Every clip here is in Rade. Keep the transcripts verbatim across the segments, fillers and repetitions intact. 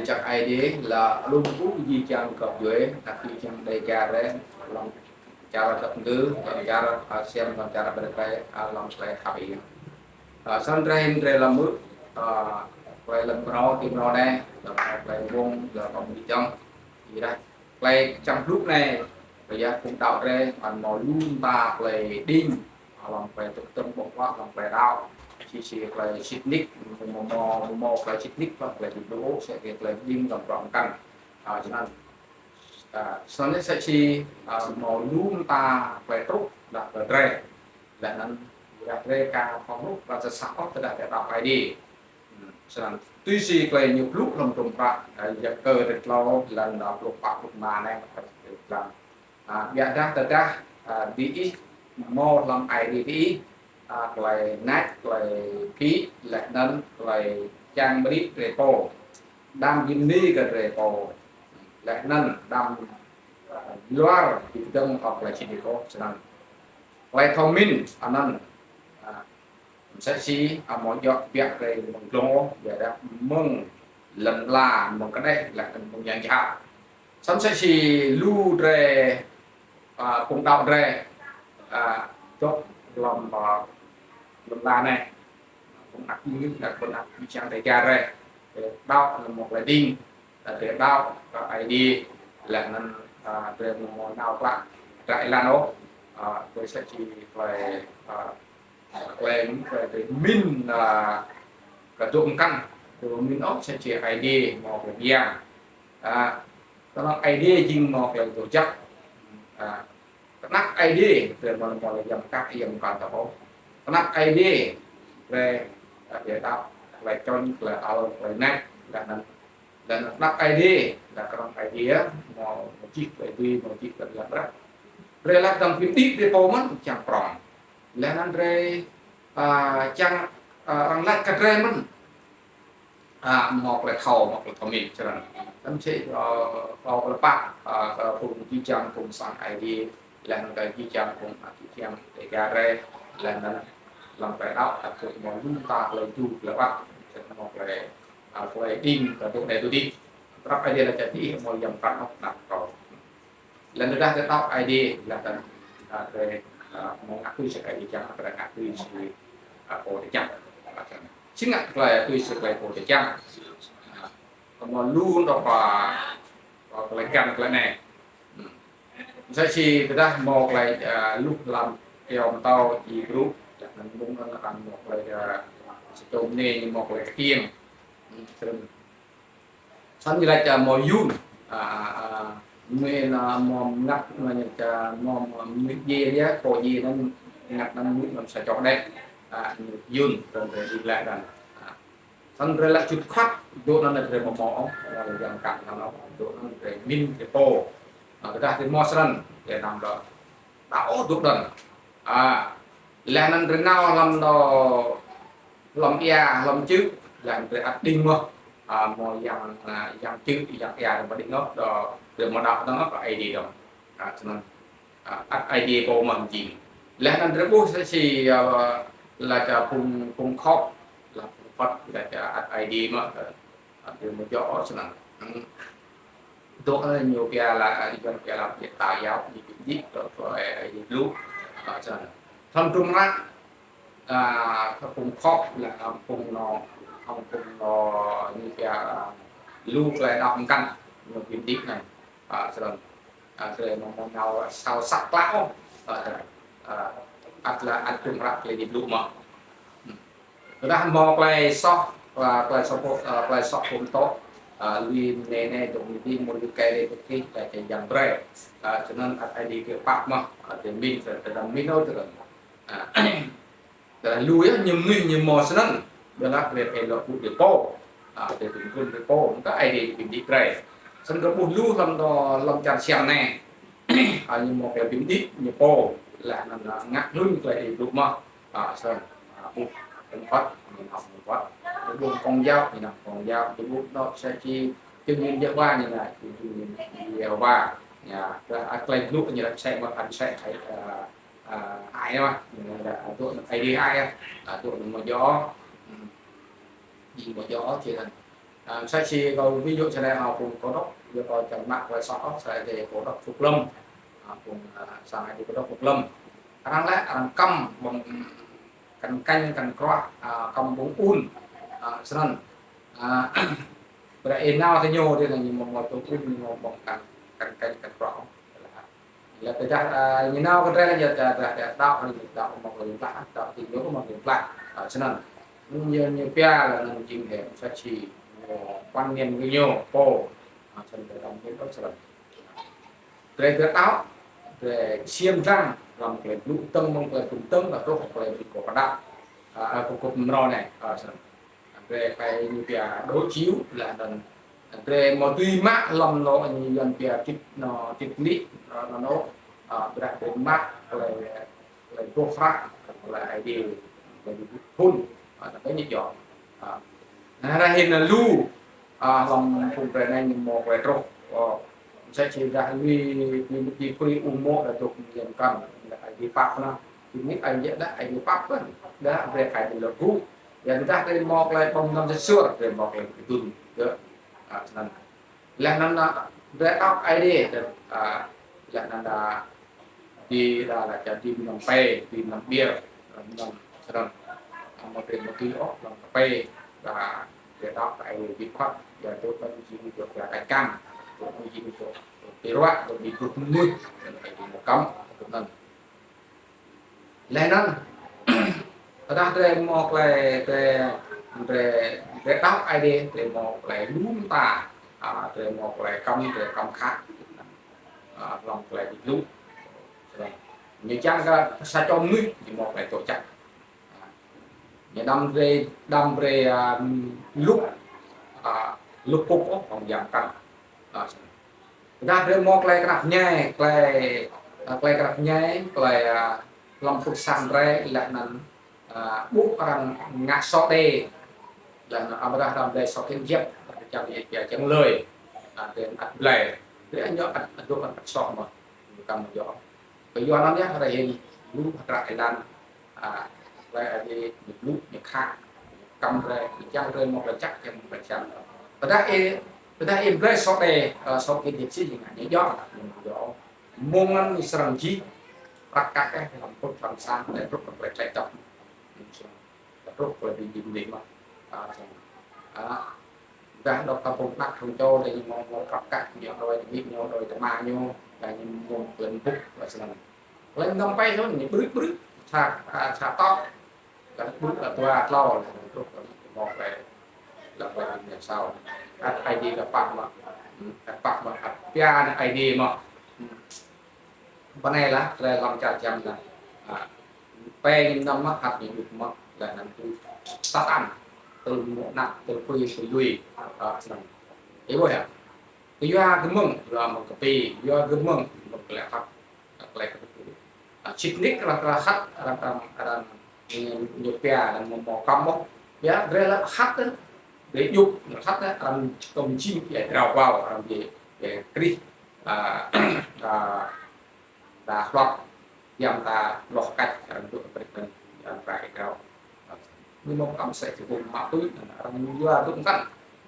Jăk Aê Diê leh anăn kơ jih jang găp djuê, anak jih jang Dega drei, hlăm čar Dap Ngư, hlăm čar Asian, hlăm čar Amerika, hlăm klei khăp ih. Ơ, snăn drei hĭn drei lăm mŭt, ơ, klei lăm mrâo, ti mrâo anei, lăm mrâo klei mông, lăm mrâo mđĭ jŏng. Ih dah, klei čiăng blŭ anei, kyua phung đăo drei, ăt mâo lu mta klei đing, hlăm klei tŭk tŭm ƀơ̆ng huă, hlăm klei đăo. Sĭt sĭt klei sĭt nik, mâo, mâo, mâo klei sĭt nik, hlăm klei bi blŭ, sĭt klei đing, hlăm bruă mkăn. Ơ, snăn. Ơ, snăn sĭt sĭt, ơ, mâo lu mta klei truh, dah klei drei. Leh anăn, dah drei ka phong rup, rasa sah ôh, tơdah drei đăo Aê Diê. Hmm, snăn. Tui si klei ñu blŭ hlăm hdruôm hră, ơ, Yakơ dua tlâo, lăn dua pluh pă pluh êma anei, hlăm. Ơ, ƀiădah tơdah, ơ, diih mâo hlăm Aê Diê diih, ơ, klei nač, klei kĭ, leh anăn klei čiăng mđĭ drei pô. Đăm bi mni kơ drei pô. Leh anăn đăm, ơ, luar bi kdơ̆ng hŏng klei sĭt nik ôh, snăn. Klei thâo mĭn, anăn, ơ, msĕ si, ơ, amâo djŏ ƀiă drei mơ̆ng dlông ôh, ƀiădah mơ̆ng lăn ala, mơ̆ng kđeh, leh anăn mơ̆ng yang jhat. Snăn msĕ si lu drei, ơ, phung đăo drei, ơ, dôk hlăm, ơ, lăn ala anei. Phung anak Mĭn, phung anak jih jang Dega drei. Drei đăo, anăn mâo klei đing, ơ, drei đăo kơ Aê Diê, leh anăn, ơ, drei amâo mâo nao klă hdră êlan ôh, ơ, drei msĕ si klei, ơ, klei, klei drei mĭn, ơ, kơ dôk mkăn, drei mĭn ôh, msĕ si Aê Diê mâo klei myang. Ơ, knŏng Aê Diê jing mâo klei doh jăk. Ơ, knăk Aê Diê, drei amâo mâo leh yang mkăn, yang mkăn tơ ôh. Knăk Aê Diê, drei, ơ, drei đăo, klei čŏng, klei ăl, klei nač, leh anăn, leh anăn knăk Aê Diê, leh knŏng Aê Diê, mâo, mâo jih klei dưi, mâo jih klei yang brei. Drei leh dơ̆ng bi mđĭ drei pô mơ̆n, čiăng prŏng. Leh anăn drei, ơ, čiăng, ơ, arăng lač kơ drei mơ̆n. Ơ, mâo klei thâo, mâo klei thâo mĭn, snăn. Snăn si, ơ, kâo klei pap, ơ, kơ phung jih jang phung sang Aê Diê, leh anăn kơ jih jang phung, ơ, jih jang Dega drei, leh anăn hlăm klei đăo, ăt kơ mâo lu mta klei dŭ, klei wăt, mâo klei, ơ, klei đing, kơ dôk anei dôk dih. Tơdah Aê Diê lač kơ diih, amâo yang mkăn ôh, knăk kâo. Leh anăn tơdah drei đăo Aê Diê, leh anăn, ơ, drei, ơ, amâo ngă tui si Aê Diê čiăng, drei ngă tui si, ơ, pô drei čiăng. Si ngă klei tui si klei pô drei čiăng. Ơ, amâo lu dôk, ơ, ơ, klei găn klei anei. Hmm. Msĕ si tơdah mâo klei, ơ, luh hlăm kyâo mtâo jih bruă, leh anăn mơ̆ng anăn mâo klei, ơ, si tôm anei mâo klei kkiêng. Hmm, snăn. Snăn ñu lač, ơ, mâo yun, ơ, ơ, mnuih, ơ, mâo mngăt, mnuih, ơ, mâo, mâo mnuih djiê yơh, pô djiê anăn mngăt anăn mnuih hlăm sa čô đĕ, ơ, mnuih yun, snăn drei dleh anăn. Ơ, snăn drei lač čŭt khuăt, dôk anăn drei amâo mâo ôh, ơ, yang mkăn anăn ôh, dôk anăn drei mĭn drei pô. Ơ, tơdah drei mâo snăn, drei năm dôk. Đăo ôh dôk anăn. Ơ, leh anăn drei nao hlăm dôk, hlăm êa, hlăm čư̆, leh anăn drei ăt đing mơh. Ơ, mâo yang, ơ, yang čư̆, yang êa drei amâo đing ôh, dôk drei amâo đăo dơ̆ng ôh kơ Aê Diê dơ̆ng. Ơ, snăn. Ơ, ăt Aê Diê pô mơh jing. Leh anăn drei ƀuh msĕ si, ơ, lač kơ phung, phung khŏk, lač phung phat, lač, ơ, ăt Aê Diê mơh, ơ, ăt drei amâo djŏ ôh snăn. Hmm. Dôk, ơ, ñu pia lač, ơ, Yuăn pia lač pia ta yap, ñu bi mđĭ, dôk, ơ, Aê Diê blŭ, ơ, snăn. Hlăm hdruôm hră, ơ, kơ phung khŏk, lač, ơ, phung nô, phung, phung nô, ñu pia, ơ, lu klei đăo mkăn, ñu bi mđĭ anei. Ơ, snăn. Ơ, drei amâo mâo nao sâo săk klă ôh. Ơ, ơ, ăt lač ăt hdruôm hră klei Aê Diê blŭ mơh. Hmm. Tơdah mâo klei soh, ơ, klei soh pô, ơ, klei soh pô mtô, ơ, lui mniê anei dôk mniê dih, mâo lui kei dôk kih, klei yang brei. Ơ, snăn ăt Aê Diê kơ pap mơh, ơ, drei mĭn, tơdah mĭn ôh, tơdah. Ơ, Tơdah lu yơh, ñu mnuih ñu mâo snăn, ƀiădah drei phải lŏ blŭ drei pô. Ơ, drei bi mguôn drei pô, mkă Aê Diê bi mđĭ drei. Snăn kơ ƀuh lu hlăm dôk, hlăm čar Siam anei. Ơ, ñu mâo klei bi mđĭ, ñu pô, leh anăn, ơ, ngă hlŭn klei Aê Diê blŭ mơh. Ơ, snăn, ơ, ƀuh, phung phat, ñu nao phung phat. Ñu ƀuh Công giáo, ñu nao Công giáo. Ñu ƀuh dôk sa čô, chứng nhân Giê-hô-va, ñu nao, chứng nhân Giê-hô-va. Ya, ơ, klei blŭ ñu lač msĕ mơh, msĕ, ơ, ơ, hơăi mơh, ñu lač, ơ, dôk anăn Aê Diê hơăi, ơ, dôk anăn amâo djŏ, hmm, jing amâo djŏ, čiăng À, msĕ si kâo ví dụ snei, à, phung Kôdŏk, ví dụ kâo čiăng mă klei soh, msĕ si Kôdŏk Phúc Lâm. À, phung, à, sang ai tiê Kôdŏk Phúc Lâm. Arăng lĕ, arăng kăm ƀơ̆ng kăn kênh, kăn kruă, à, kăm ƀơ̆ng ŭn. À, snăn. À, brei ih nao ti ñu, ti anăn ñu mâo, mâo tŭ ŭn, ñu mâo ƀơ̆ng kăn, kăn kênh, kăn kruă. Leh tơdah, à, ñu nao kơ drei leh, ñu tơdah, tơdah đăo, ñu đăo mâo klei blah, đăo ti ñu mâo klei blah. À, snăn. Ñu, ñu pia leh anăn jing hĕ msĕ si ñu quan niệm kơ ñu pô. À, snăn drei đăm mĭn ôh snăn. Drei, drei đăo, drei ksiêm dlăng hlăm klei blŭ dơ̆ng mơ̆ng klei blŭ dơ̆ng, leh truh klei blŭ kơ kđăp. À, à, kơ kơ mrâo anei. À, snăn. Drei phải ñu pia đối chiếu leh anăn drei mâo dưi mă hlăm lŏ ñu Yuăn pia triết, nó, triết lý, nó, nó, nó, à, ƀiădah drei mă klei, klei boh hră, klei Aê Diê, klei phŭn, à, nó có như vậy. À, na, ară anei lu, à, hlăm phung drei anei ñu mâo klei truh, à, msĕ si dah lui, lui, lui pui ung mô̆ dah dôk ñu kăn, Aê Diê pap na, ñu Aê Diê dah, Aê Diê pap kan, dah drei khai di lŏ gu, Ƀiădah drei mâo klei ƀơ̆ng mnăm sĭt suôr, drei mâo klei kdŭn, gơ̆, à, snăn. Leh anăn, à, drei đăo Aê Diê, drei, à, leh anăn, à, di, đa lĕ čar di mnăm pe, di mnăm biêr, mnăm snăn. À, mâo drei mâo dưi ôh, mnăm pe, đa drei đăo Aê Diê bi khuăt, ya dôk ƀăng jing dôk ya kač kăm, dôk jing dôk ti ruă, dôk bi dôk mnuih, snăn Aê Diê mâo kăm, dôk anăn. Leh anăn, tơdah drei mâo klei, drei, drei, drei đăo Aê Diê, drei mâo klei lu mta, à, drei mâo klei kăm, drei kăm khă, à, hlăm klei bi blŭ. Ñu čiăng kơ sa čô mnuih, ñu mâo klei dôk jăk. À, ñu đăm drei, đăm drei, à, lŭk, à, lŭk kŭk ôh, hŏng yang kăn. À, Tơdah drei mâo klei knap mñai, klei, ơ, klei knap mñai, klei, ơ, hlăm phung sang drei leh anăn, ơ, ƀuh arăng ngă soh đei, leh anăn amâodah arăng blei soh kĭn jăp, arăng čiăng yơh pia čiăng lui, ơ, drei ăt blei. Drei ñu ăt, ăt dôk ăt soh mơh. Kăm mơh yơh. Kyua anăn yơh, ară anei lu hdră êlan, a, klei Aê Diê ñu blŭ, ñu khă, kăm drei, ñu čiăng drei mâo klei jăk, čiăng mâo klei jăk. Tơdah ih, tơdah ih blei soh đei, ơ, soh kĭn jăp si, ñu ngă ñu djŏ, ñu djŏ. Mơ̆ng anăn ñu srăng jih, prăk kăk ih, hlăm pŭt, hlăm sang, leh truh klei tlĕ dăp. Leh truh klei bi jing dih mơh. A, srăng. A, Dah dôk ta phung anak phung čô, dah ñu mâo, mâo prăk kăk, ñu đuĕ ti amĭ ñu, đuĕ ti ama ñu, dah ñu mâo klei mbŭk, dah snăn. Klei mnăm pei snăn, ñu ƀrư̆ ƀrư̆, sa, a, sa tŏ, dah ƀrư̆ dah dua tlâo, dah truh dah mâo klei, dah klei ñu sâo. Ăt Aê Diê dah pap mơh, ăt pap mơh, ăt pia anăn Aê Diê mơh. Bơ anei lah, klei hlăm čar Čam lah. A, pei ñu mnăm mơh, ăt ñu djŭp mơh, leh anăn tui Satan, tui mơ̆ng anak, tui pui, tui lui, a, snăn. Ih ƀuh yơh. Kyua kơ mơ̆ng, yua mơ̆ng kpi, yua kơ mơ̆ng, mơ̆ng klei hăt, klei kpi. A, sĭt nik arăng, arăng hăt, arăng, arăng, arăng ñu, ñu pia, arăng mâo, mâo kăm mơh. Ya, drei leh hăt, drei djŭp, hăt, arăng kăm jing, ya, drao bâo, arăng bi, bi krih, a, a, ta hluăt, yang ta loh kač, arăng dôk brei kăn, yang ta êgao. Ñu mâo kăm sa čô phung mă tui, arăng yua dôk mkăn.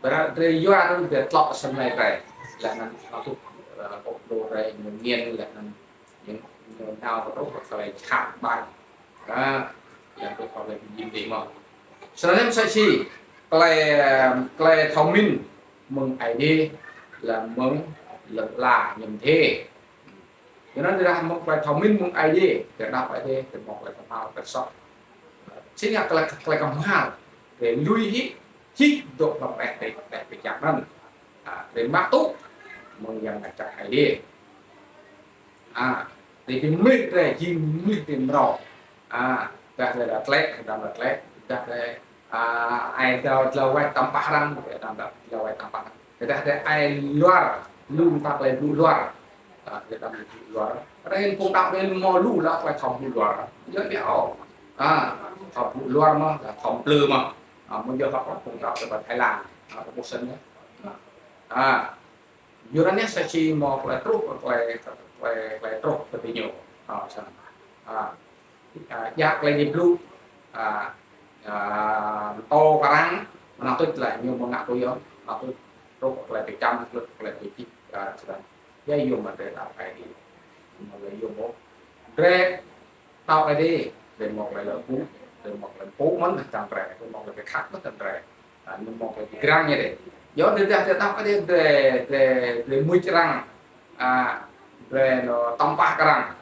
Brei drei yua dôk drei tlŏ asei mlei drei. Leh anăn mă tui, ơ, kŏ dô drei, ñu nghiên, leh anăn ñu, ñu nao kơ truh kơ klei jhat ƀai. A, leh truh kơ klei bi jing dih mơh. Snăn msĕ si, klei, klei thâo mĭn, mơ̆ng Aê Diê, leh mơ̆ng lăn ala ñu mdê. Kyuanăn drei mâo klei thâo mĭn mơ̆ng Aê Diê, drei đăo Aê Diê, drei mâo klei kmhal, klei soh. Si ngă klei, klei kmhal, drei lui hĭ, hĭ dôk hlăm đeh, đeh, đeh bi jăk anăn. A, drei mă tŭ, mơ̆ng yang ngă jăk Aê Diê. A, drei bi mlih drei, jing mlih drei mrâo. A, dah drei tlĕ, dah drei tlĕ, dah drei, a, ai dah dlao wač tăm pah arăng, dah dah dlao wač tăm pah arăng. Dah drei ai luar, lu mta klei blŭ luar. A, drei đăm blŭ luar. Ară anei phung đăo drei mâo lu lah klei thâo blŭ luar. Yơh bi ôh. A, thâo blŭ luar mơh, thâo mplư mơh. A, mâo yơh lah phung đăo drei ƀă Thái Lan. A, ƀuh snăn yơh. A, Yua anăn yơh sa čô mâo klei truh, klei, klei, klei truh kơ diñu. A, snăn. A, a, djă klei ñu blŭ. A, a, mtô kơ arăng, mnăm tuč leh ñu mâo ngă tui yơh. Nao tuč, truh klei bi čăm, truh klei bi čih, a, snăn. Ya, yuôm drei đăo Aê Diê. Mâo lei yuôm ôh. Drei đăo Aê Diê, drei mâo klei lŏ mpŭ, drei mâo klei mpŭ mơh dah čăm drei, drei mâo klei bi khăp mơh dah drei. A, ñu mâo klei bi grăng ñu dih. Yơh, drei dah drei đăo Aê Diê, drei, drei, drei mưč arăng. A, drei nao tăm pah kơ arăng.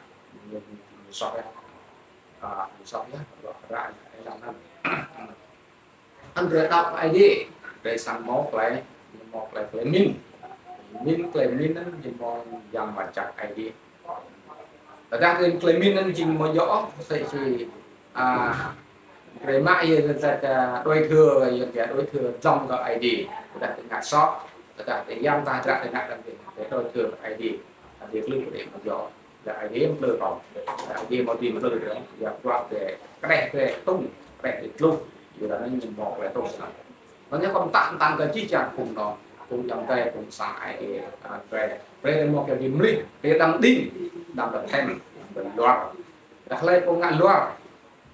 Ñu, ñu soh yơh. A, ñu soh yơh, lŏ hră ñu êlan anăn. Anăn drei đăo Aê Diê, drei srăng mâo klei, mâo klei, klei mĭn. Mĭn klei mĭn anăn jing mâo Yang Mngăt Jăk Aê Diê. Tơdah drei klei mĭn anăn jing amâo djŏ ôh, msĕ si, a, drei mă yơh, drei sa, a, đuĕ kơ, yơh, drei đuĕ kơ dlăng kơ Aê Diê. Tơdah drei ngă soh, tơdah drei yang ta hdră drei ngă dlăng drei, drei đuĕ kơ Aê Diê. Aê Diê klưh drei amâo djŏ. Leh Aê Diê mplư kâo. Leh Aê Diê mâo ti mplư drei. Ya bruă drei, kđeh drei tŭng, kđeh drei tluh. Yua anăn ñu mâo klei tŭng snăn. Anăn ñu kâo mtă mtăn kơ jih jang phung anăn, phung ayŏng adei, phung sang Aê Diê, a, drei. Drei mâo klei bi mlih, drei đăm đing, đăm kơ them, đăm kơ luar. Dah hlei pô ngă luar,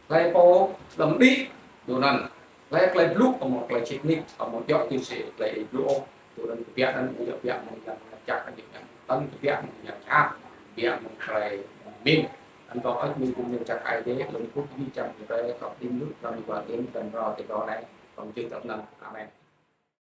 hlei pô đăm đĭ, dŭm anăn. Hlei klei blŭ, amâo klei sĭt nik, amâo djŏ ti si klei blŭ ôh. Dŭm anăn kbiă anăn, amâo djŏ kbiă mơ̆ng Yang Mngăt Jăk Aê Diê. Anăn kbiă mơ̆ng yang jhat, kbiă mơ̆ng klei mĭn. Anăn kâo ăt mĭn kơ Yang Mngăt Jăk Aê Diê, lŏ kkuh jih jang drei, kâo đing lu, kâo bi wăt đing, đăm rao ti dô anei, kâo jih tăp anăn. Amen.